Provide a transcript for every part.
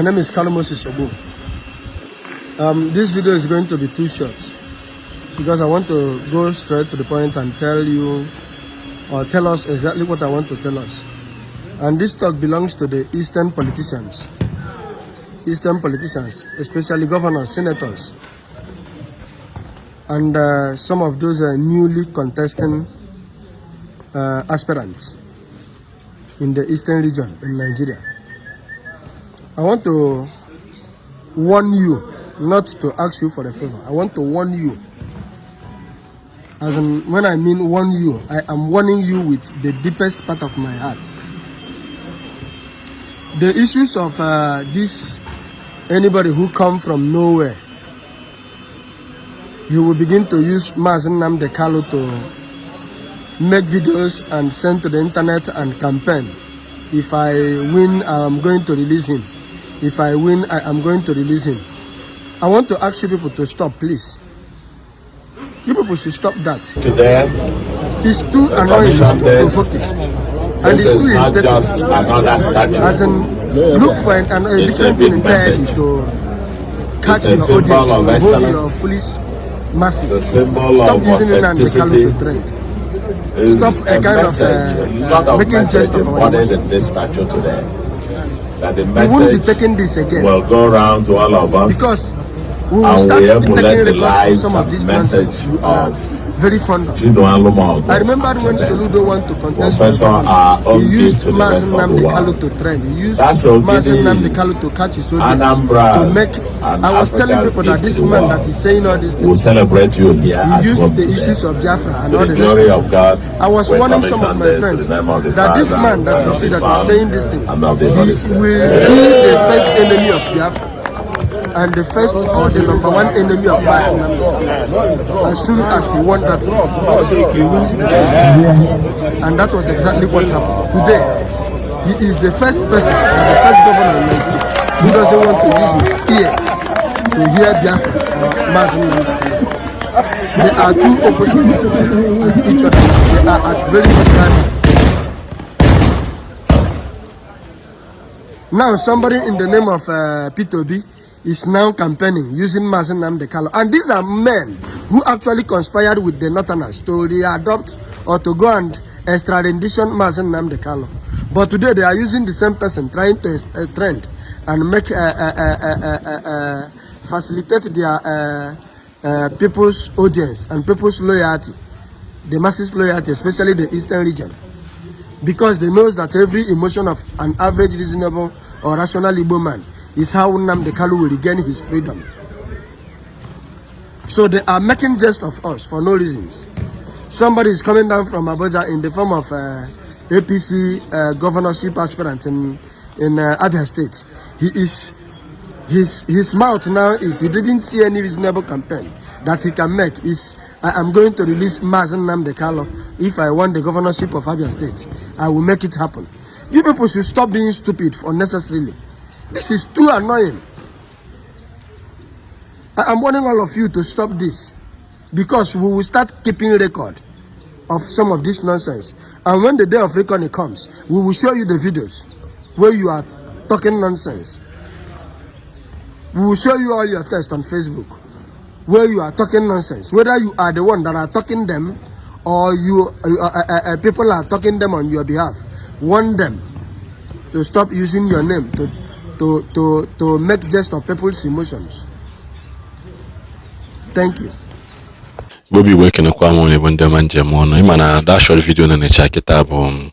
My name is Carlo Moses Ogbu. This video is going to be too short because I want to go straight to the point and tell you or tell us exactly what I want to tell us. And this talk belongs to the Eastern politicians. Eastern politicians, especially governors, senators, and some of those newly contesting aspirants in the Eastern region in Nigeria. I want to warn you, not to ask you for a favor. I want to warn you. As in, when I mean warn you, I am warning you with the deepest part of my heart. The issues of this, anybody who come from nowhere, you will begin to use Mazi Nnamdi Kanu to make videos and send to the internet and campaign. "If I win, I am going to release him. If I win, I am going to release him." I want to ask you people to stop, please. You people should stop that. Today, It's too the annoying, it's commission too this, provoking, and this it's is too not irritating. just another statue. As in, look for a It's a different thing big entirely message. To catch It's a your symbol audience, of to hold your excellence. foolish masses. It's a symbol Stop of using Nnamdi Kanu to authenticity. trend. It's Stop a a kind of message, a lot of making message jest of our embodied in emotions. this statue today. That the We won't be message taking this again will go round to all of us because we will and start we taking emulate the records from lives some of and this message nonsense you are of very fond of. Chinua. I remember when Today. Soludo want to contest for Professor, governor, our own he gift used to the rest Mazi of the Nnamdi Kanu world. to trend. He used That's Mazi Ogidi Nnamdi is Kanu to catch his audience, Anambra to make. and I was telling Africa's people that gift this to the man world. That is saying all these We'll things, celebrate you here he at used home the today. issues of Biafra and To all the the rest glory of of them. God, I was we warning some of commission my this to friends the name of the that this Father, man that and you of see the that is Son, saying these things, and of the Holy he Spirit. Will be the first enemy of Biafra and the first or the number one enemy of Mazi Nnamdi Kanu. As soon as he won that seat, he wins the seat. And that was exactly what happened. Today, he is the first person or the first governor in Nigeria who doesn't want to use his ears to hear Biafra or Mazi Nnamdi Kanu. They are two opposites at each other. They are at very much rival. Now, somebody in the name of P2B is now campaigning using Mazi Nnamdi Kanu. And these are men who actually conspired with the Northerners to readopt or to go and extra rendition Mazi Nnamdi Kanu. But today they are using the same person trying to trend and make facilitate their people's audience and people's loyalty, the masses' loyalty, especially the Eastern region, because they knows that every emotion of an average, reasonable, or rational Igbo man is how Nnamdi Kanu will regain his freedom. So they are making jest of us for no reasons. Somebody is coming down from Abuja in the form of APC governorship aspirant in Abia State. He is his mouth now is he didn't see any reasonable campaign that he can make is, "I am going to release Mazi Nnamdi Kanu if I want the governorship of Abia State. I will make it happen." You people should stop being stupid unnecessarily. This is too annoying. I am warning all of you to stop this because we will start keeping record of some of this nonsense. And when the day of reckoning comes, we will show you the videos where you are talking nonsense. We will show you all your text on Facebook where you are talking nonsense. Whether you are the one that are talking them or you people are talking them on your behalf. Warn them to stop using your name to make jest of people's emotions. Thank you. Igbo bụ Igbo, ekenekwa m onye bụ ndị ọma njem ọnụ. Ịma na that short video na na-eche kịta bụ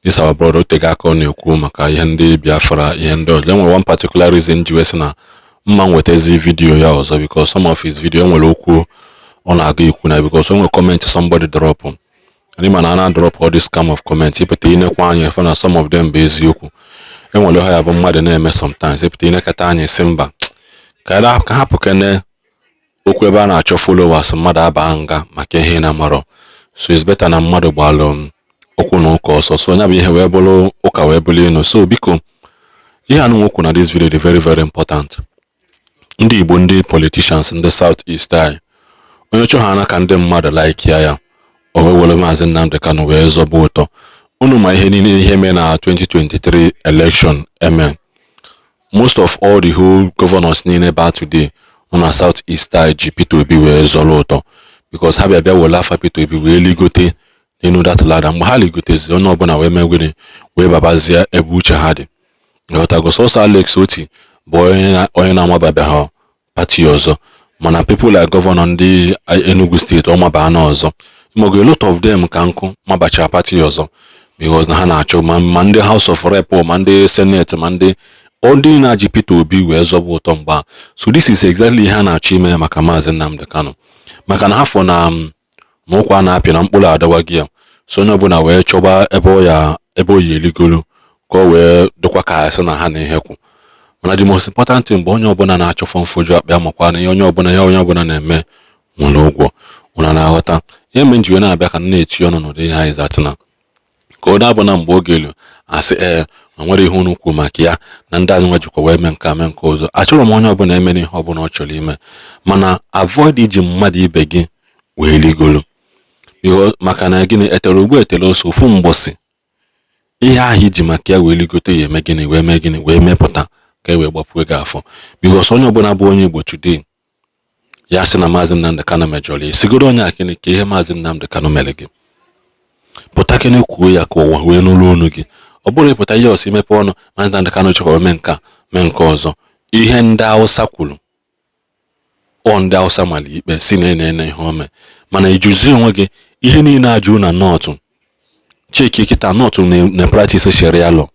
this our brother otego aka ọ na-ekwu maka ihe ndị Biafra, ihe ndị ọzọ. Enwere one particular reason ji wee sị na mma nwetazi video ya ọzọ, because some of his video enwere okwu ọ na-aga ikwu na because o nwere comment somebody drop, and ịma na a na-drop all this kind of comment, ịpụta inekwa anya efe na some of them bụ eziokwu. Enwere ha ya bụ mmadụ na-eme sometimes, ịpụta inekata anya isi mba, ka hapụ kene okwu ebe a na-achọ followers, mmadụ aba nga maka ihe ị na-amarọ. So it's better na mmadụ gbalụ okwu na ụka ọsọ. So ya bụ ihe wee bụrụ ụka wee bụrụ enu. So biko, ihe anụ nwokwu na this video dị very, very important. Ndị Igbo, ndị politicians, ndị South East anyị, onye chọ ha anya ka ndị mmadụ like ya, ya o wee were Maazị Nnamdi Kanu wee zọba ụtọ unu. Ma ihe niile ihe mee na 2023 election eme Most of all the whole governors niile ba today nọ na South East a ji Peter Obi wee zọrọ ụtọ, because ha bịa bịa were afa Peter Obi wee ligote n'elu that ladder. Mgbe ha ligotezi, onye ọbụla wee mee gịnị? Wee babazie ebe uche ha dị. Nghọtago? Sọsọ Alex Oti bụ onye na-amababeghị party ọzọ, mana people like governor ndị Enugu Steeti, ọ mabaa na ọzọ. Ịmago, a lot of them ka nkụ mabacha party ọzọ, because na ha na-achọ ma ndị House of Rep, ma ndị Senate, ma ndị na-ji Peter Obi wee zọba ụtọ mgbe a. So this is exactly ihe a na-achọ ime maka Maazị Nnamdi Kanu, maka na afọ na ụkwa na-apị na mkpụrụ adawa gị ya. So onye ọbụla wee chọba ebe ọ ya ebe o yi eligolo ka o wee dịkwa ka asị na ha na ihe kwu. Mana the most important thing bụ, onye ọbụla na-achọ mfoju akpa ya, makwa na ihe onye ọbụla na-eme nwere ụgwọ. Ụna na-aghọta ihe mere nji wee na-abịa ka m na-eti ọnụ n'ụdị ihe anyị zatịna, ka ọ na-abụ na mgbe oge elu asị, ee, na nwere ihe unu kwuo maka ya na ndị anyị nwa jikwa wee mee nke a, mee nke ọzọ. Achọrọ m onye ọbụla emere ihe ọbụla ọ chọrọ ime, mana avoid iji mmadụ ibe gị wee ligolo, maka na gịnị? Etere ugbo etere ose. Ofu mgbọsị, ihe ahụ iji maka ya wee ligote ya eme gịnị? Wee mee gịnị? Wee mepụta ka e wee gbapuo gị afọ, because onye ọbụla bụ onye Igbo today ya sị na Maazị Nnamdi Kanu mejọrọ ya, sigoro onye akịnị ka ihe Maazị Nnamdi Kanu mere gị, pụta kene kwuo ya ka ụwa wee nụrụ ọnụ gị. Ọ bụrụ ịpụta ihe ọsọ imepe ọnụ, Maazị Nnamdi Kanu chọrọ mee nke a, mee nke ọzọ. Ihe ndị Hausa kwuru, ọ ndị Hausa mara ikpe si na ene ihe ome, mana ijuzie onwe gị ihe niile ajụ na North. Cheki kịta, North na practice Sharia law.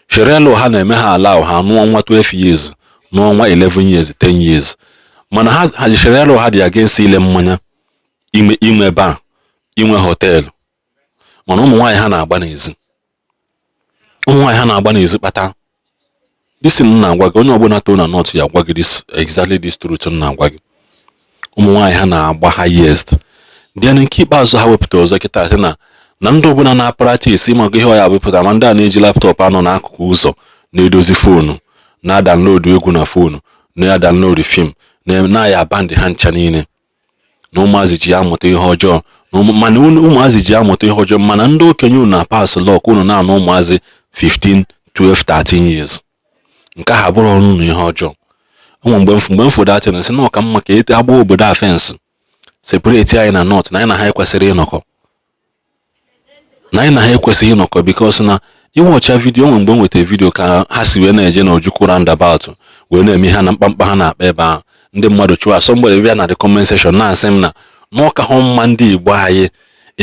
Sharia law ha na-eme, ha ala ha nụọ nwa 12 years, nụọ nwa 11 years, 10 years, mana ha ji Sharia law ha dị against ile mmanya, ime bar, inwe hotel, mana ụmụ nwaanyị ha na-agba n'ezi, ụmụ nwaanyị ha na-agba n'ezi kpata. This m na-agwa gị, onye ọbụla too na North ya agwa gị this, exactly this truth m na-agwa gị. Ụmụ nwaanyị ha na-agba highest. Then nke ikpeazụ ha wepụtara ọzọ kịta, sị na ndị ọbụla na-apractice ịmaka ihe ọ ya wepụtara, ma ndị a na-eji laptop anọ n'akụkụ ụzọ na-edozi phone, na-adownload egwu na phone, na-adownload film, na-aya bandị ha ncha niile, na ụmụazị ji amụta ihe ọjọọ, mana ụmụazị ji amụta ihe ọjọọ, mana ndị okenye unu na pass law unu na-anụ ụmụazị 15, 12, 13 years. Nke ahụ abụrụ ọnụ na ihe ọjọọ. Ụmụ mgbe m fụrụ atị na sị na ọka mma ka ete agba obodo a fence, separate anyị na North, na anyị na ha ekwesịrị ịnọkọ, na anyị na ha ekwesịghị ịnọkọ, because na iwọcha video onwe mgbe m nwetara video ka ha si wee na-eje na Ojukwu roundabout wee na-eme ha na mkpamkpa ha na-akpa ebe ahụ, ndị mmadụ chụọ. Somebody bịa na the comment section na-asị m na n'ọka hụ mma ndị Igbo anyị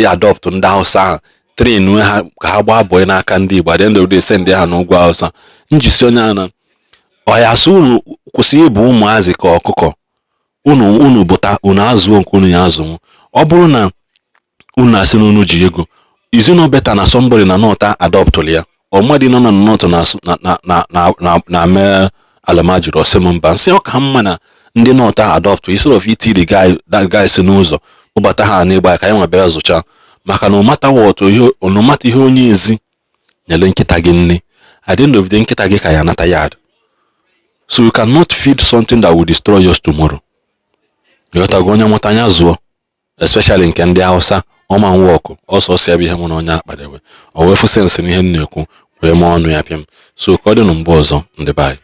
adopt ndị Hausa ahụ, train ha ka ha gbaa bọị n'aka ndị Igbo. At the end of the day, send ha n'ugwu Hausa. Njisi onye ahụ na ọya sị unu kwụsị ịbụ ụmụazị ka ọkụkọ unu bụta unu azụo nke unu ya azụnwu. Ọ bụrụ na unu asị na unu ji ego, is it not better na somebody na North adoptụrụ ya? Ọ mmadụ nọ na North na mee alamajiri ọsị m mba, nsị ọ ka mma na ndị North adopt instead of iti the guy, that guy si n'ụzọ kpụbata ha n'ịgba ka anyị nwa bịa zụcha, maka na no what ihe, no matter ihe onye ezi nyere nkịta gị nne, at the end of the day, nkịta gị ka ya anata yard. So you cannot feed something that will destroy us tomorrow. Ịghọtago? Onye mụta anya zụọ, especially nke ndị Hausa, ọma nwọkụ ọsọ ya bụ ihe mụ na onye akpadebe o wee fụ sense n'ihe m na-ekwu wee mee ọnụ ya pịa m. So ka ọ dị na mgbe ọzọ, ndị be anyị.